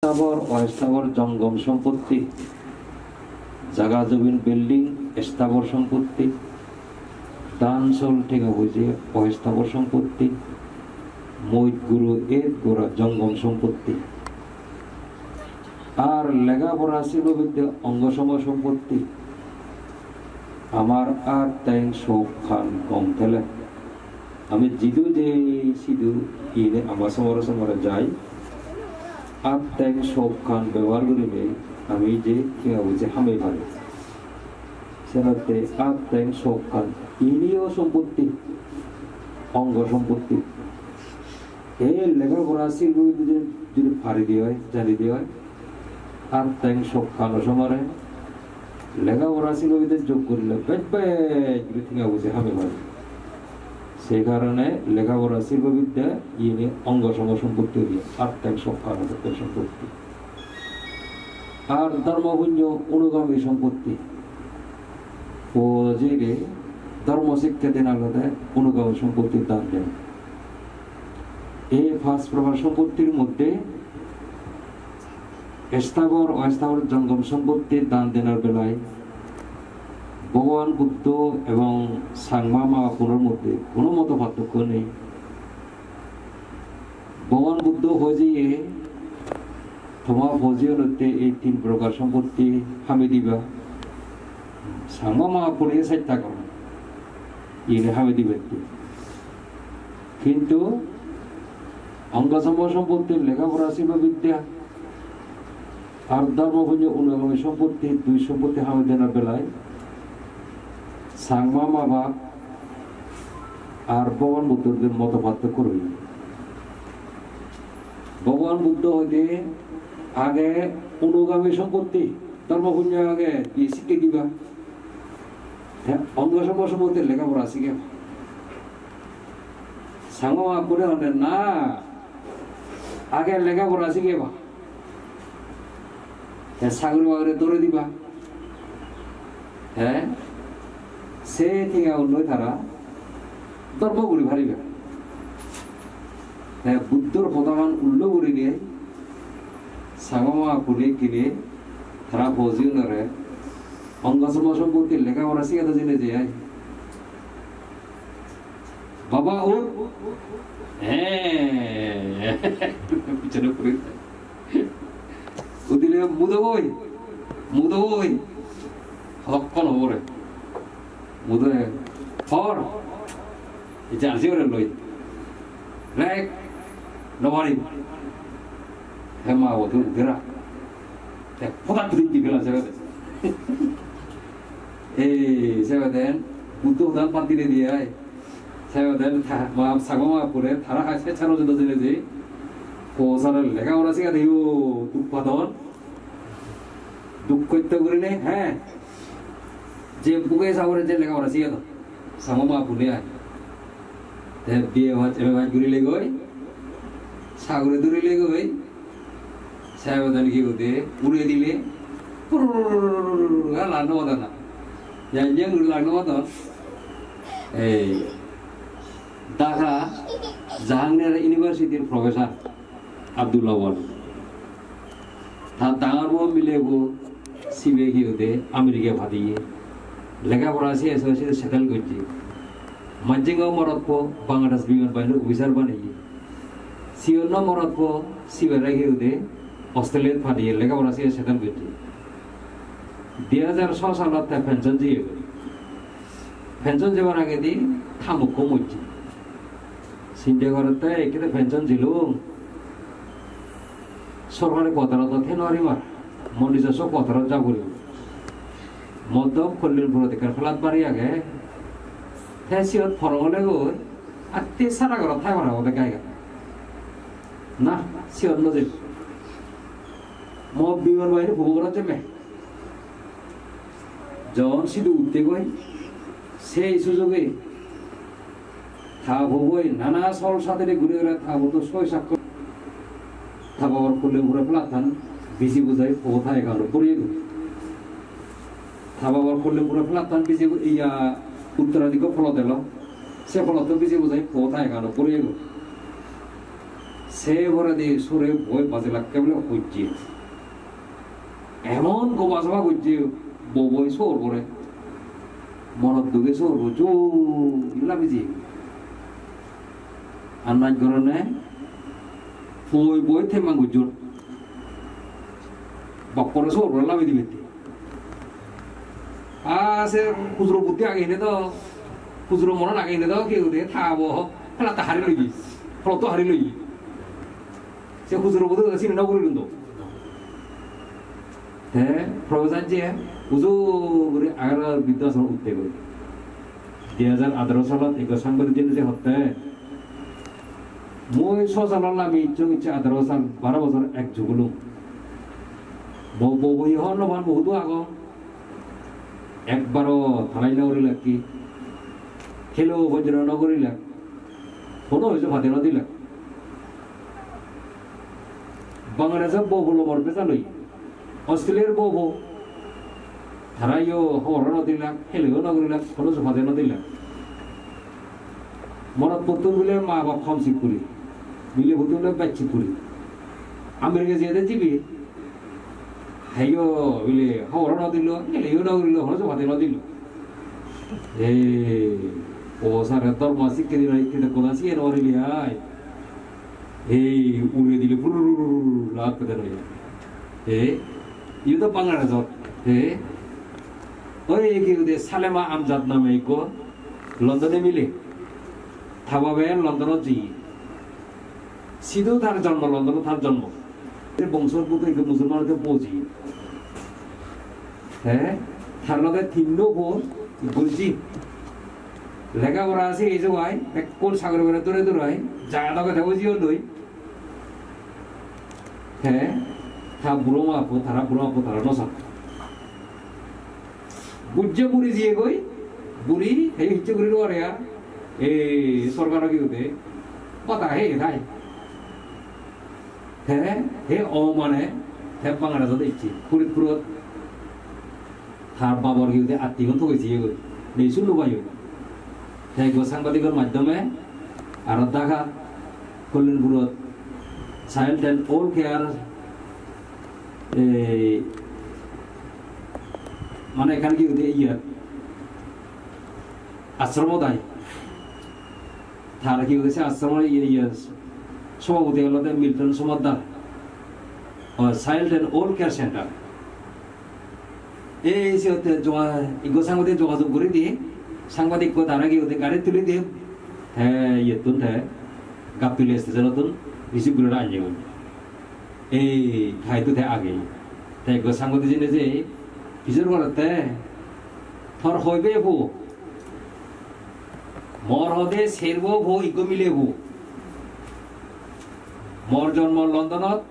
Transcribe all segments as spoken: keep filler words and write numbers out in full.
Esthabor, osthabor, jongom sompotti, jaga jomin building, esthabor sompotti, dhan sol tenga poije, osthabor sompotti, moj guru et gora jongom sompotti. Ar lega pora silpo bidde ongo somo sompotti. Amar at teng sok kan gom tele. Ami jidu jei sidu iyeni ama somore somore jai. At teng sok kan bebohar gurinei ami je tenga poije hamei pari. Senotte at teng sok kan iyeniyo sompotti, ongo sompotti. Ei lega pora silpo bidde jodi pari de oi, jani de oi, at teng sok kano somare lega pora silpo bidde jog gorile bej bej guri tenga poije hamei pari. Sei karone lega pora silpo bidde iyeni ongo somo sompotti oye, at teng sok kano sompotti. Ar dhormo punyo onugami sompotti. Pojire dhormo sikkha dena olode onugami sompotti dan den. Ei pach prokar sompottir moddhe esthabor, osthabor, jongom sompotti dan denar belai Bhogoban Buddho ebong Changma Mahapunor moddhe hono moto partokko nei. Bhogoban Buddho hoi jeye, toma pojiyonotte ei tin prokar sompotti hamei diba. Changma Mahapune sesta goron iyeni hamei dibatte. Kintu ongo somo sompotti, lega pora silpo bidde, ar dhormo punyo onugami sompotti, dui sompotti hamei denar belai Changma Mahabab ar Bhogoban Buddhor moto partokko roye. Bhogoban Buddho hoide age onugami sompotti, dhormo punyo age, diye sikke diba. Te ongo somo sompotti lega pora sigeba. Changma Mahapune honde na, age lega pora sigeba. Te saguri baguri dore diba. He? Se tenga unnoi tara dhormo guri pariba. Te Buddhor hodagan ullo gurinei Changma Mahapune kine tara pojiyonore ongo somo sompotti lega pora sigede jeinei je ai. Baba ut. Eh. Pichone puri. Udile mudogoi. Mudogoi. Hodokkon hobore. Mudoe. Por. Ei jarsi ore loi. Rek. No parim. He ma otu udera. Te podak pudin di bela jebe. Ei, sebeden, Buddho hodan bad dile diye ai. Sebeden, tha-, ma-, Changma Mahapune, tara hai se charo jodo jene je, po sare lega pora siga diyo, duk padon. Duk kotte gurine, he. Je buge sabore je lega pora siga do. Changma Mahapune ai. Te B A pass, M A pass gurile goi, saguri durile goi, sebeden hi hoide, ure dile, pururururururu, ar lagno padon na. Yang yang guri lagno padon. Ei, Dhaka Jahangir University-r professor Abdul Awal. Tar dangor bo milebo sibe hi hoide America padiye. Lega pora siye, siye settle gojje. Majjingo morotpo Bangladesh biman bahinir officer baneye. Siyon no morotpo sibere hi hoide Australia padiye, lega pora siye settle gojje. Dui hajar so salot te pension jeyegoi. Pension jebar agedi ta mokko mojje. Sinde gorette ekkere pension jilung. Sorkari quarter-ot do thei nw parim ar. Mo nijosso quarter-ot ja puribo. Mo do Kalyanpurot ekkan flat bari age. Te siyot porong ole goi, atti sara gorot thai para obode gai gai. Na, siyot nw jim. Mo biman bahini pubo gorot jemme. Jon sidu utte goi, sei sujoge ta boboi nana sol sadere guri guri ta bobo soi sakko. Ta babar Kalyanpuro flattan biji bujai po ta account-ot puriye goi. Ta babar Kalyanpuro flattan biji bu-, iya, uttoradikko folot elo. Se folotto biji bujai po ta account-ot puriye goi. Se poredi sore boi bajilakke bole hojje. Emon goba soba gojje, bo boi sor pore. Morot duge sor bo, jo, labi je. Ar naj gorone, boi boi themma gojjon. Bak pore sor pore labi dibatte. A se hujuro buddhi age hine do, hujuro moron age hine do, keyo de ta bo, hela ta hari loibi, holo to hari loibi. Se hujuro buddhi sini no guri lundo. Te professor je uju guri agar Biddhasromot utte guri. Dui hajar atharo salot ekko sangbadik jene je hotte, mui so salot lami icchung icche atharo sal, baro bojor ek jug olung. Bo, bo, boi hobor no pan, bohutu agon. Ekbaro talai no gurilak ki, helo bojro no gurilak, hono hojpade no dilak. Bangladesh-o bo bo lomor beja loi. Australia-r bo bo. Tarayo hobor no dilak, heleyo no gurilak, hono hojpade no dilak. Morot pottun bile ma bap hom sik guri. Mile pottun bile bej sik guri. America jeyede jibe. Heyo bile hobor no dilo, heleyo no gurilo, hono hojpade no dilo. Ei, o sare dhormo sikke dilo, ikke de kola siye no rile ai. Ei, ure dile pururururu lat pede noi. Ei, iye to Bangladeshot. Ei, oi, ki ude Salema Amjad name ikko London-e mile. Ta babe London-ot jeye. Sidu tar jonmo, London-ot tar jonmo. Te bongso buto ikko Musulman te boji. He? Tar lode tinno bo boji. Lega pora ase ei jogai, bekkun sagori bere dore dore, jaga doge te boji ondoi. He? Ta buro ma po, tara buro ma po, tara no sa. Bujje buri jiye goi, buri, he hicche guri no pare ar. Ei sorkar ki hote? Bata he thai. Te, he o mane, te Bangladeshot ecche, Horitpurot. Tar babor hi hoide attigun thogei jeyegoi, nei sullo bayo. Te ekko sangbadigor maddhome aro Dhaka Kalyanpurot Child and Old Care, ei, mane ekkan hi hoide iyot ashramot ai. Tar hi hoide se ashramor iye, iye, sobhapoti olode Milton Somardar. O, Child and Old Care Center. Ei, se hotte joga-, ikko sangbadik jogajog guri di, sangbadik ikko tara hi hoide gari tuli di, te iyettun te Gaptuli station-ottun receive guri anye goi. Ei, tai to te age. Te ikko sangbadik jene je, pijor gorotte, tor hoibe po? Mor hode serbo po, ikko mile po. Mor jonmo Londonot,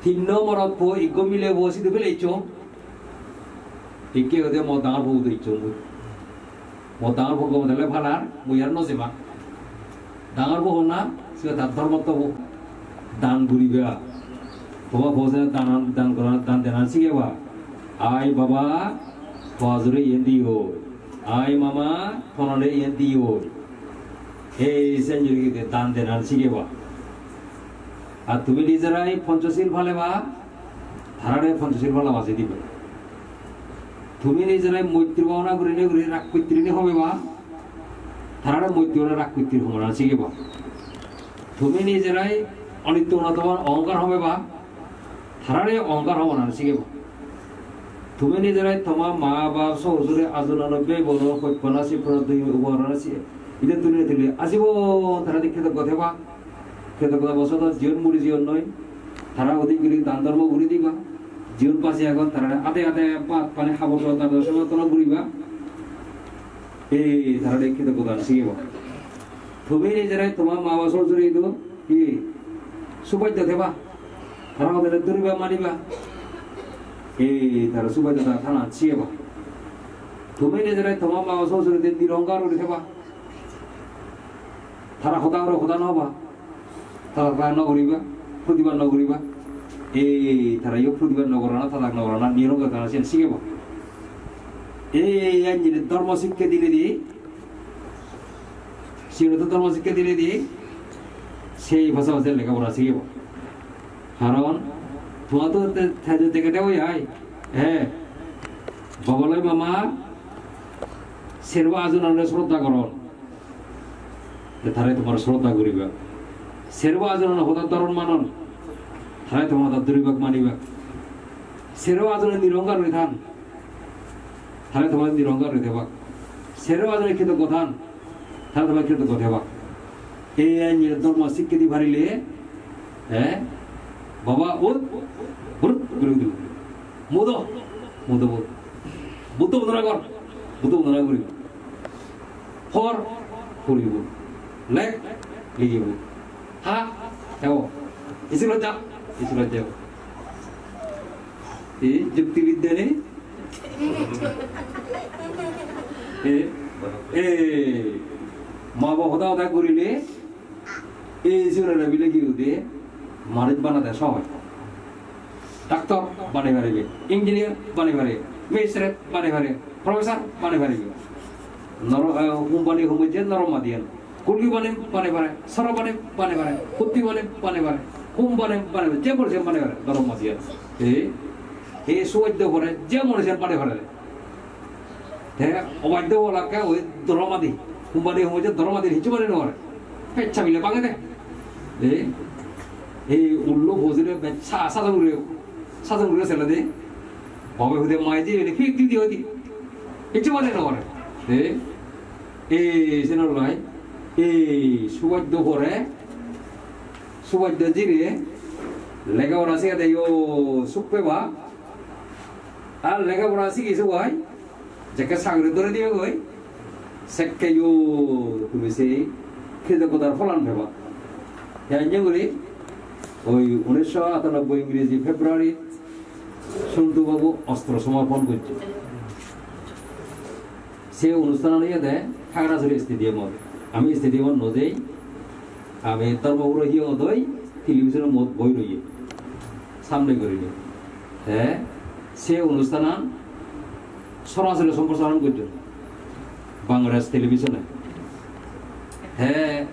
tinno morot po, ikko mile po, sidu pele iccho. Ikke hode mo dangor po udo iccho mui. Mo dangor po gome dale phalar, mui ar no jema. Dangor po honna, sibe tar dhormotto po. Dan guriba. Toma po se dan, dan gora, dan denan sigeba. Ai baba, to ajure iyen diyo. Ai mama, tonore iyen diyo. Ei senjuri gide dan denan sigeba. Ar tumi nijerai Ponchosil paleba, tarare Ponchosil palaba se diba. Tumi nijerai moitri bhabona gurinei guri rak koitri ni homeba, tarare moitri bhabona rak koitri homona sigeba. Tumi nijerai onitto onatoma ohongkar homeba, tarare ohongkar homona sigeba. Tumi nijerai toma ma bap sogor suri ajunano bhei bono hojpana sipana dui ubarana si ide tuli tuli ajibon tara dikke doggo theba. Kritoggotabosoto jiyon muri jiyon noi, tara udi guri dan dhormo guri diba, jiyon baji agon, tarare ade ade bhat pani habor jor dan dhormo guriba, ei tarare kritoggotan sigeba. Tumi nijerai toma ma baba sor suri idu hi subajjo theba, tara hodare duriba maniba, ei tara subajjo tana sigeba. Tumi nijerai toma ma baba sor suri idu nirongkar guri theba, tara hoda aro hoda no hoba. Tadakta no guriba, protibad no guriba. Ei tara yo protibad no gorana, tadak no gorana, niyom gorana siyen sigebo. Ei anjiri dhormo sikke dinedi Jibe to dhormo sikkha dile di, sei pasapasi lega pora sigibo. Karon tomar to te, te, te, dege debo ai. He. Baboloi mama, serbo ajonore shraddha goron. Te tare tomar shraddha guriba. Serbo ajonore hoda dhoron manon. Tare tomar hoda duribak maniba. Serbo ajone nirongkar oi than. Tare tomar nirongkar oi thebak. Serbo ajone kritoggo than. Tare tomar kritoggo thebak. Ei anye dhormo sikkha di parile, eh? Baba, ut, ut, guri udibo. Mudo, mudo bol. Buddho bondona gor, Buddho bondona guribo. Por, poribo. Leg, ligibo. Ha, hebo. Iskulot ja, iskulot jebo. Ei jukti bidya nei? Ei, ei, ma baba hoda hoda gurile, ei sigunore bile hi hoide, manuj banade sohoj. Doctor banei paribe, engineer banei paribe, magistrate banei paribe, professor banei paribe. Noro-, eh, company humujje norom madiyan. Kulki bane, bane, bane, soro bane, bane, bane, hutti bane, bane, bane, hum bane, bane, bane, je bane, bane, bane, dhormo diyan. E, e subaiddo pore, je bane, bane, bane. Te obaiddo bolakke oi dhormo di, hum bane, hum je dhormo di, hicchu bane no pare. Peccha bile bange de. E, e ullo bojire be sa, sa dong re, sa dong re sele de. Babe hude mai je, ele fik di di oi di. Hicchu bane no pare. E, Ei, senollai, ei, subaiddo pore, subaiddo jire, lega pora sigede yo suk peba, ar lega pora sigi sugai, jekke sagori dore dibe goi, sekke yo tumi sei kritoggotar pholan peba. Te anye guri, oi unisho atanobboi ingreji February, Sontu babu ostro somorpon gojje. Se onusthanan oyede Khagrasuri stadiumot. Ami stadiumot no jei, ami Dharmapuro hiyongot oi, televisionor muot boi roye, samne gurinei. Te se onusthanan sorasori somprosaron gojjon Bangladesh televisione. Te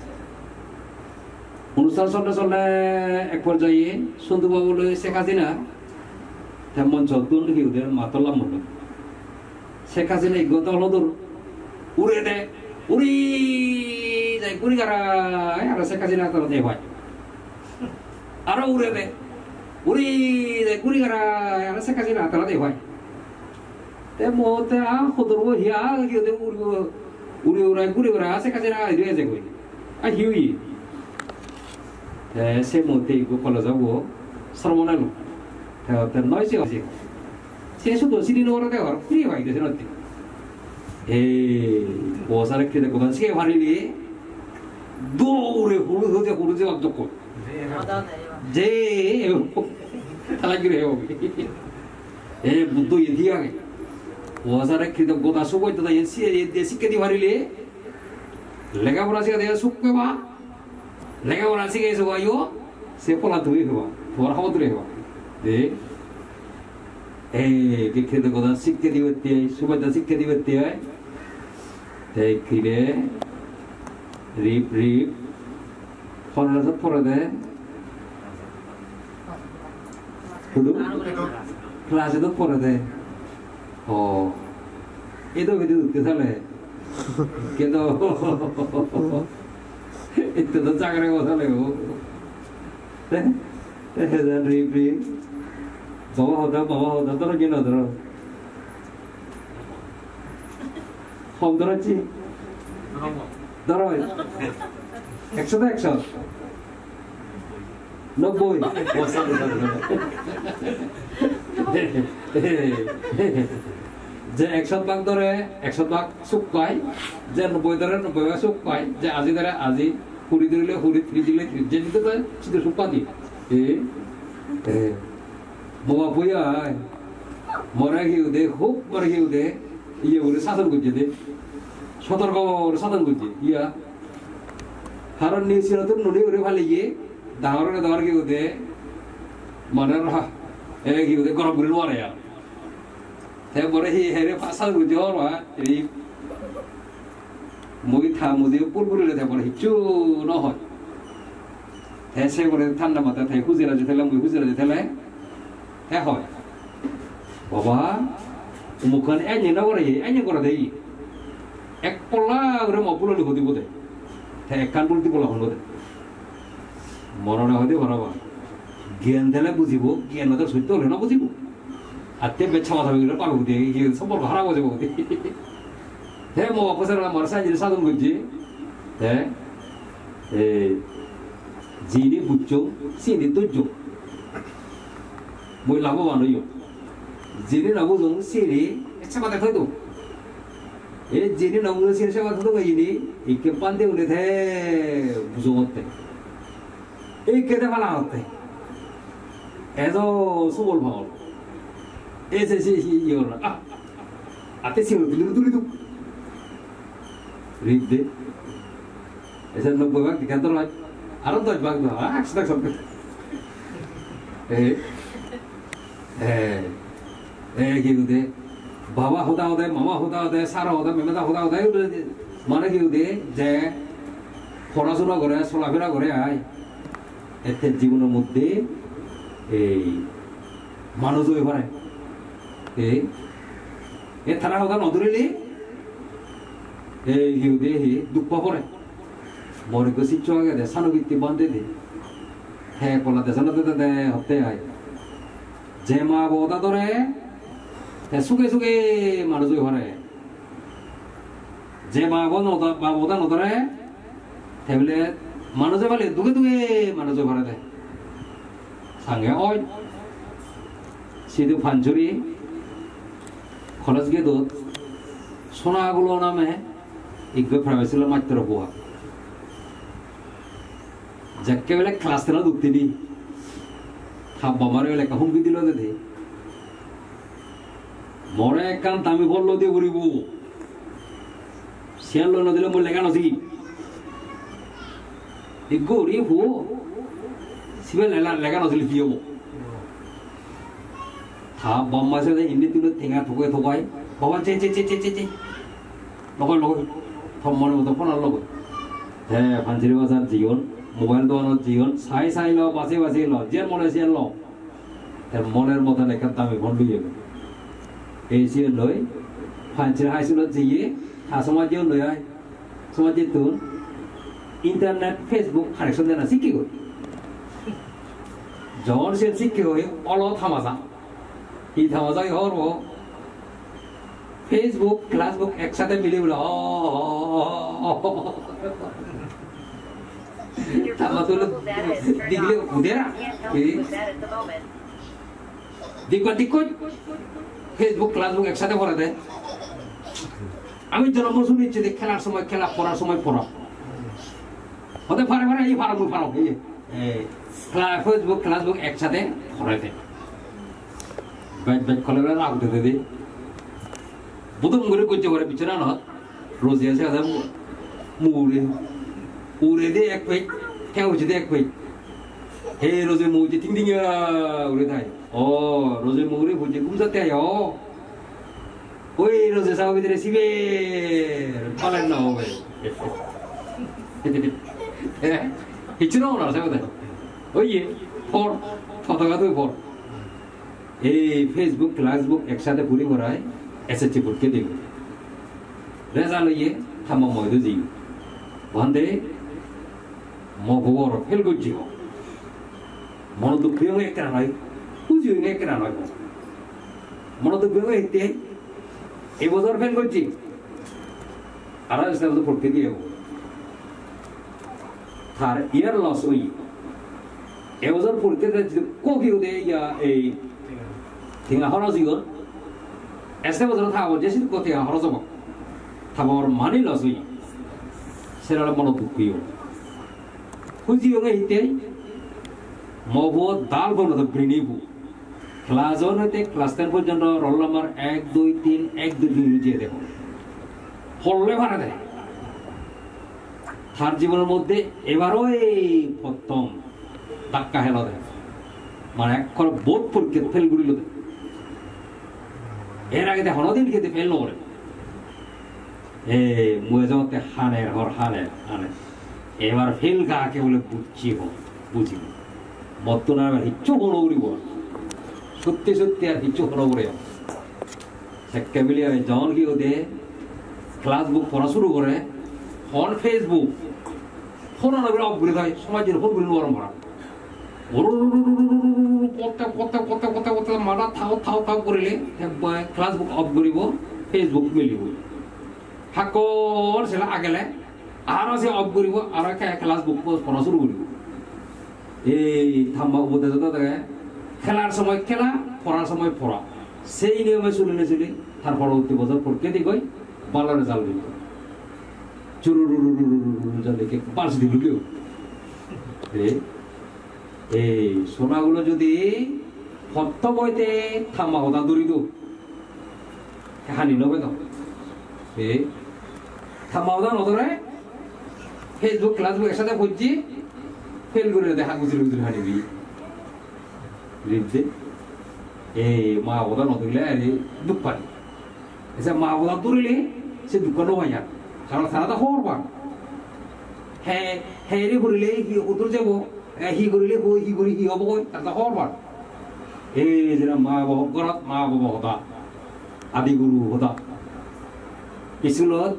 onusthan solte solte ek porjaye Sontu babu loi Sheikh Hasina te monchottun hi hoide mattor lammonno. Sheikh Hasina ikko dol hodur urede, uri jai guri garai, aro Sheikh Hasina tolot ei pai. Aro urede, uri jai guri garai, aro Sheikh Hasina tolot ei pai. Te mo te a hodorbo hi a, hi hoide uri, uri urai guri garai, Sheikh Hasina ejegoi. A hi oye? Te se muhurte ikko college-o bo sromon elo. Te, te noi se, se, se sudo sini no gorode hor, free pai de senotte. Ei, o sare kritoggotan sige parile, doure huru hoje huru je bak jokko. Je, tala gire ho. E, Buddho ye di age. O sare kritoggota suboddhota ye si-, ye de sikke di parile, lega pora sige de suk peba. Lega pora sige sugayo, se phola tumi peba, tomar hobor tumi peba. De, ei, je kritoggota sikke dibatte ai, subaiddo sikke dibatte ai. Te kire, rip, rip, pore de, pore de. Hudu? Class eight-ot pore de. O. Edo bidi utte sale. Kedo. Ette do chakri go sale o. Te, te hejan rip rip. Baba hoda, baba hoda, doro ki no doro. Hom doro chi? Doro. Ekso to ekso. Nobboi. O, sorry, sorry, sorry. Je ekso bhag dore, ekso bhag suk pai. Je nobboi dore, nobboi bhag suk pai. Je aji dore, aji. Huri dorile huri, tris dorile tris. Je jiddu dore, siddu suk pai di. E, e. Mo bap oi ai. More hi hoide, hub more hi hoide. Iye guri sason gojje de. Sotorko guri sason gojje. Iya. Haron ni sinottun nuni uri phaleye, dangor ore dangor hi hoide, mane ra, e hi hoide, gorom guri no pare ar. Te more hi here pasal guri jor ma, ei mui ta mudi pul purile te bole hissu no hoi. Te se bole thanda mate te hujira je thele, mui hujira je thele, te hoi, "Baba, umukkan enye no gore, enye gore de. Ek polla guri mo puloni hudi bude. Te ekkan pul di polla hono de." Morone hoide, "Baba, gyan thele bujibo, gyan no thele sotto hole no bujibo." Atte bej chaba chabi guri palo hudi, hi somporko harap oi jebo hudi. Te mo bappo sara mor sanjiri sadon gojje. Te, e, jini bujjo, sini dojjo. Mui labhoban oiyong. Jini no bujong, sini, e, chaba de thoi do. E, jini no bujong, sini chaba de thoi do, jini, ikke pande une te bujongotte. Ikke te pala hotte. Ejo subol pagol. Ese si, si, iyor, ah. Ate si, duri, duri, duri. Rit de. Ese nobboi bhag dikha to noi. Aro dosh bhag do, ah, ekso ekso. Eh. Eh. Eh, hi hoide? Baba hoda hode, mama hoda hode, sara hoda, memeda hoda hode, mane hi hoide? Je porasona gore, solafera gore ai. Ette jibonor moddhe ei manuj oi pare. Ei, e tara hoda no dhurile, ei hi hoide hi duk pa pore. Mor ekko siccho agede, Sano Gitti bhante de. He pola de, Sano de, de, de, hotte ai. Je ma babo hoda dhore, te suge suge manuj oi pare. Je ma babo no dho-, babo hoda no dhore, te bile manuj oi pale duge duge manuj oi pare de. Sange oi. Sidu Panchuri College gate-ot Sona Gulo name ikko private school-o mastor pua. Jekke bele class ten-ot uttidi, ta baba-re bele ekka humki dilo de de. More ekkan dami phol loi diye puribo. Siyan loi no dile mui lega no sigim. Ikko guri puo. Sibe lega, lega no sigile hi obo? Ta bap-ma se indi tule tenga togai togai. Baba, je, je, je, je, je, je. Logoi, logoi. Tom mone moto phone ar logoi. Te Panchiri Bazar jiyon, mobile doganot jiyon, sai sai lo, basi basi lo, je mone siyan lo. Te moner moton ekkan dami phone loi elo. Ei siyen loi, Panchir High School-ot jeye, ta somajjeyo loi ai. Somajjettun internet, Facebook connection dena sikke goi. Jogon siyen sikke goi, olo tamaja. Hi tamaja hi hobor bo? Facebook, classbook eksate mili bole, "Oh." Tama tule digle udera. Hi? Dikko, dikko, Facebook, classbook eksate pore de. Ami jonom suni de, khelar somoy khela, porar somoy pora. Hode pare pare, ei paro, mui paro, ei. Eh, cla-, Facebook, classbook eksate pore de. Bej bej kole bele rag ude de. Budum guri gojje pore bichonanot. Roji ase ase mu-, mu ure. Ure de ek pej, he uje de ek pej. He Roji mu uje ting ting ure thai. O, Roji mu ure uje gum jate ayo. Oi, Roji sao bidire sibe palen na hobe. Eh, hissu no honar sao de. Oye, por, photo gadu por. Ei Facebook, classbook eksate puri porai S S C porikka dibo. Result oye, ta mama hoide jiyo. Bhante, mo puo fail gojje ho. Mono duk peyonge ekkena noi, huji oyonge ekkena noi. Mono duk peyonge hitte, ei bojor fail gojje. Aro esta bojor porikka diye ho. Tar year loss oye. E bojor porikka de jodi ko hi ode iya ei tenga horoj oyon. Este bojor ta bor je sidu ko tenga horoj obo. Ta bor money loss oye. Sera mono duk oye. Huji oyonge hitte mo puo dal bono do brini bu. Class one hoite class ten porjonto roll number ek, dui, tin, ek, dui, tin jiyede. Holle pare de. Tar jibonor moddhe ebaroi prothom dhakka helo de. Mane ekkore board porikkat fail gorilo de. Er age de honodin kede fail no gore. E, mui ejongotte haner hor, haner, haner. Ebar fail gake bole bujji hon, buji. Mottun ar hissu hon no guribo. Sotti sotti ar hissu hon no guribo. Sekke bile oi jon hi hoide class book pora suru gore, hon Facebook. Phone-an off guri thai, somajjore phone guri no paron para. Potte, potte, potte, potte, potte, mada thao, thao, thao gorile, te ba-, class book off guribo, Facebook milibo. Hakkon sela agele, aro se off guribo, aro ekka class book po-, pora suru guribo. Ei thamma upodesh do dege, khelar somoy khela, porar somoy pora. Sei niyome suli ne suli, tar poroborti bojor porikka di goi, bhalo result dibo. Chururururururu, jale ke pass dibo keu. Ei, ei, sonagulo jodi pottom oite thamma hoda duri do, te hani no pedo. Ei, thamma hoda no dore, Facebook class book ek sathe pojji, fail guri de, ha gujuri gujuri hani bi. Ribde. Ei, ma hoda no durile ari duk pani. Ese ma hoda durile se dukko no pai ar. Karon tara do hobor pan. He, he ri gurile hi hudur jebo, e, hi gurile hoi, hi guri hi obo goi, tara do hobor pan. Ei jena ma babo gorot, ma babo hoda. Adi guru hoda. Iskulot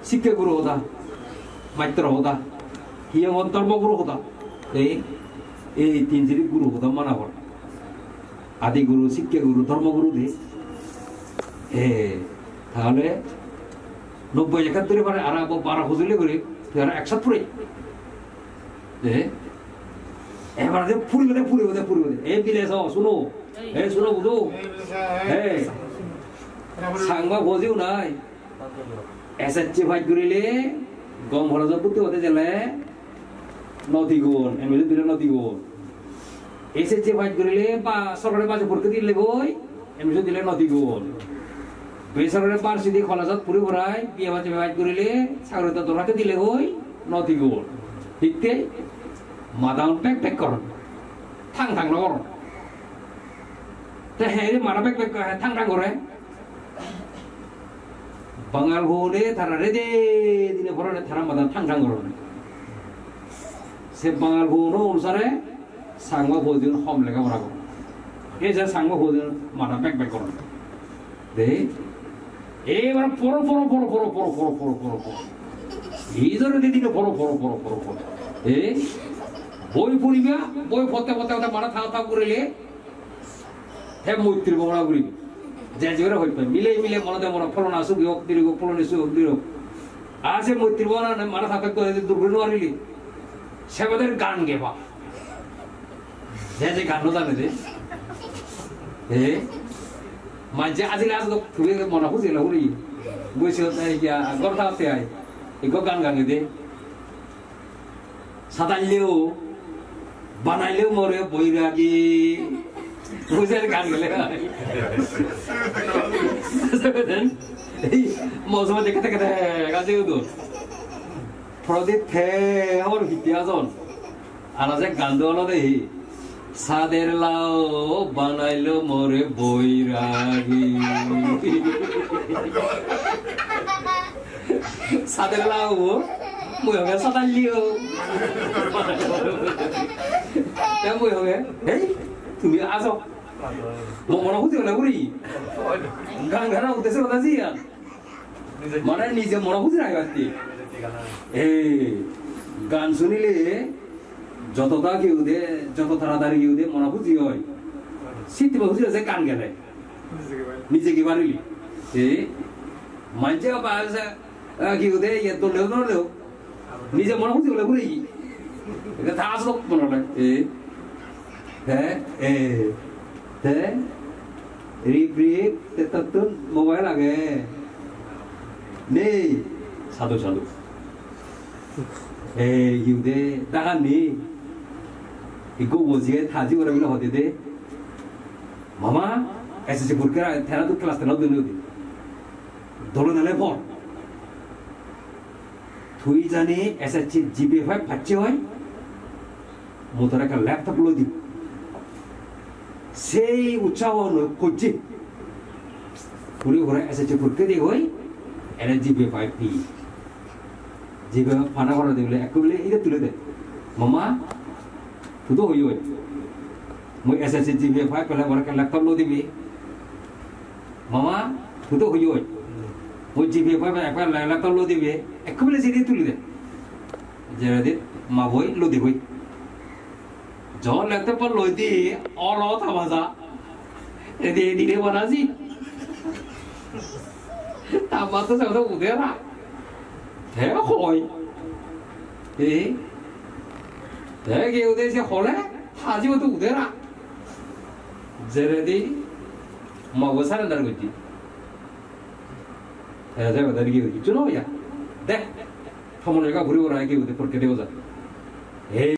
sikke guru hoda. Maitro hoda. Hiyongot dhormo guru hoda. Ei, ei tin siri guru hoda mana hor. Adi guru, sikke guru, dhormo guru de. He, tahole nobboi ekattor pare, aro abo baro hojoli guri, tui aro ekshot pure. He, ebar de puribo de, puribo de, puribo de. E bile so, suno. E suno bujo. He, Changma bojiu nai. S S C pass gurile gom college-ot bhorti ote gele no digon, admission dile no digon. S S C pass gurile ba sorkari base porikka dile goi, admission dile no digon. Besorkari varsity college-ot puri porai B A pass, M A pass gurile sagori to dorkar dile goi no digon. Hitte madan pek pek goron, thang thang no goron. Te he ri mada pek pek, he thang thang gore. Bangal hone tara rede dine porone tara madan thang thang gorone. Se Bangal hono onusare Changma pojun hom lega pora goron. Ei je Changma pojun mada pek pek goron. De, ebar poro, poro, poro. Ei jore de dine poro, poro, poro, poro, poro. Ei, boi puriba, boi potte, potte, potte mada thao, thao gurile, te moitri bhawona guribo. Je jore hoi pai. Mile mile mone de mone pholona sugi hok, diri hok, pholoni sugi hok, diri hok. Ar se moitri bhawona ne mane thake goi dur guri no parile. Se bade gan geba. Je je gan no jane de. E? Manje ajile ajile tumi mone huji hole guri. Goi se, e, ya, gor thate ai. Ikko gan gan de. Sadaileo, banaileo more boiragi. Bujer gan gele. Ei, mosoma de kete kete gaje udo. Prodip the hor hitti ajon. Ana je gan do olode hi. Sader lao banailo more boiragi. Sader lao, mui hoge sadailio. Te mui hoge, "Hei, tumi ajo." Mo mono huji hole guri. Gan gana uddeshe hoda jiyan. Mane nije mona huji ragibatti. Ei, gan sunile joto ta hi hoide, joto taratari hi hoide mona huji oi. Sittun huji oi je gan gele. Nije hi parile. Ei, manje ba, eh, hi hoide, ye dole dole. Nije mona huji hole guri. Eta ta asok mone hole. Ei. Te, e, te, rip, rip, te tottun mobile age. Nei, sadu, sadu. E, hi hoide, dagan nei. Ikko bojiye thaji gore bile hode de. Mama, S S C porikka, ten-ot class ten-ot dun ode. Dole dale por. Tui jodi S S C G P A five pacche oi, mui tore ekkan laptop loi dim. Sei utsaho loi pojje. Puri pore S S C porikka di goi, Ere G P A five hi? G P A five pana gora dibile ekko bile ide tuli de. "Mama, tudo hoyoi. Mui S S C G P A five pele more ekkan laptop lo dibi. Mama, tudo hoyoi. Mui G P A five ekkan laptop lo dibi." Ekko bile sidi tuli de. Jeredi ma boi lo diboi. Jon laptop loi di, olo tamaja. Edi, edi re banaji. Tama to se ude ra. Te hoi. E? Te ge ude se hole, haji to ude ra. Jeredi, ma bo surrender gojji. Te je ude ge ude, chuno ya. De. Tomon lega buri bura ge ude, porke de uza. E.